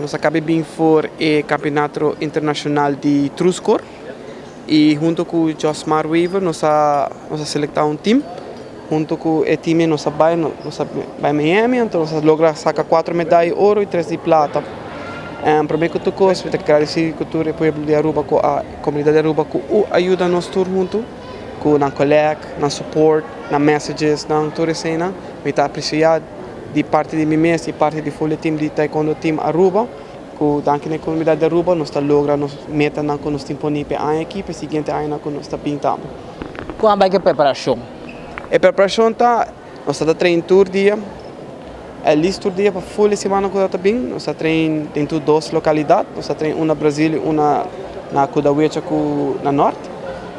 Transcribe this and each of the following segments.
Nos a caba bin for e campeonato internacional di True Score y hunto cu Josmar Weaver nos a selecta un team. Hunto cu e team nos a bay Miami, anto nos a logra saca cuatro medaya di oro y tres di plata. Prome cu tur cos, mi ta gradici cu tur e pueblo di Aruba, cu e comunidad di Aruba, cu a yuda nos tur hunto, cu nan collect, nan support, nan messages, nan tur esey. Mi ta aprecia di parti di mi mes y parti di full team di Taekwondo Team Aruba, cu danki na comunidad di Aruba, nos ta logra nos meta nan cu nos tin poni pa aña aki, pa siguiente aña cu nos ta pinta. Con ta bay e preparacion? E preparacion ta, nos ta train tur dia, at least tur dia pa full siman cu ta bin, nos ta train den dos localidad, nos ta train un na Brasil y un na Kudawecha cu na Noord.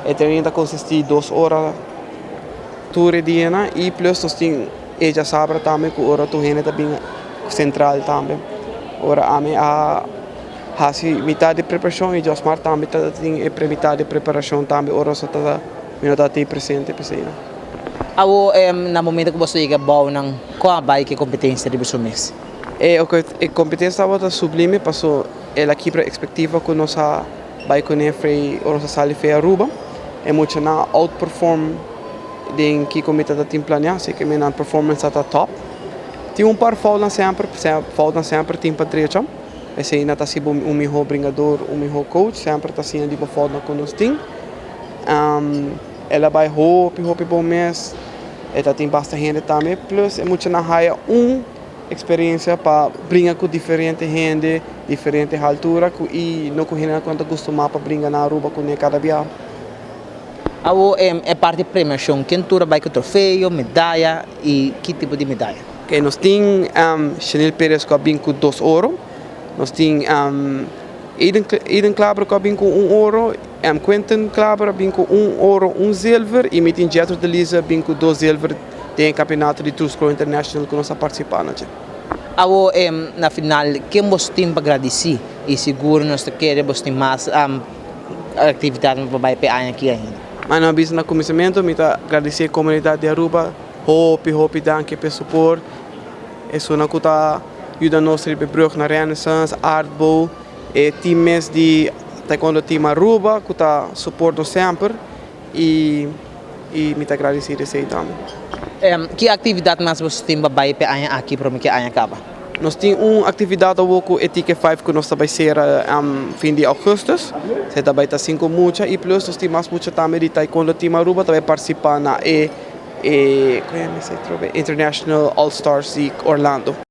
E training ta consisti 2 ora tur dia na y plus nos tin e diasabra tambe cu ora tur hende tambe central tambe. Ora ami a hasi mitar di preparacion y Josmar tambe ta tin e mitar di preparacion tambe ora so ta mi no ta presente p'esey. Awo na momento cu bo yega bou nan, con a bay e competencia di bo mes? E competencia tabata sublime, paso el a kibra expectativa cu nos a bay cu ne ora nos a sali for di Aruba. E muchanan a outperform den kico mi tabatin planea, asina cu mi performance ta top. Tin un par fout semper, fout semper tin pa drecha. Esey no ta haci un miho bringador, un miho coach, semper ta asina di fout cu nos tin. El a bay hopi, hopi bon mes. E tin basta hende tambe, plus e muchanan a haya un experiencia pa bringa cu diferente hende, diferente altura, y no cu hende cu ta acostumbra pa bringa na Aruba cu cada dia. Awo e parti premiacion, ken tur a bay cu trofeo, medaya y ki tipo di medaya? Ok, nos tin Chanel Perez cu a bin cu dos oro. Nos tin Eden Klaber cu a bin cu un oro, Quentin Klaber a bin cu un oro, un zilver y mi tin Jetro de Lisa bin cu dos zilver den campeonato di True Score International cu nos a participa na. Awo na final, ken bo tin pa gradici? Y sigur nos kier bo tin mas actividad pa bay pa aña aki ainda. Mas bisa na cuminsamento, mi ta gradici e comunidad di Aruba, hopi, hopi danki pa support. Esunnan cu ta yuda nos riba brug na Renaissance, Artbo, e team mes di Taekwondo Team Aruba, cu ta support nos semper y mi ta gradici esey tambe. Ki actividad mas bo tin pa bay pa aña aki pa cu aña caba? Nos tin un actividad cu e Ticket 5 cu nos ta bay cera fin di augustus. Esey ta bay ta cinco mucha y plus nos tin mas mucha tambe di Taekwondo Team Aruba tambe participa na e International All Stars di Orlando.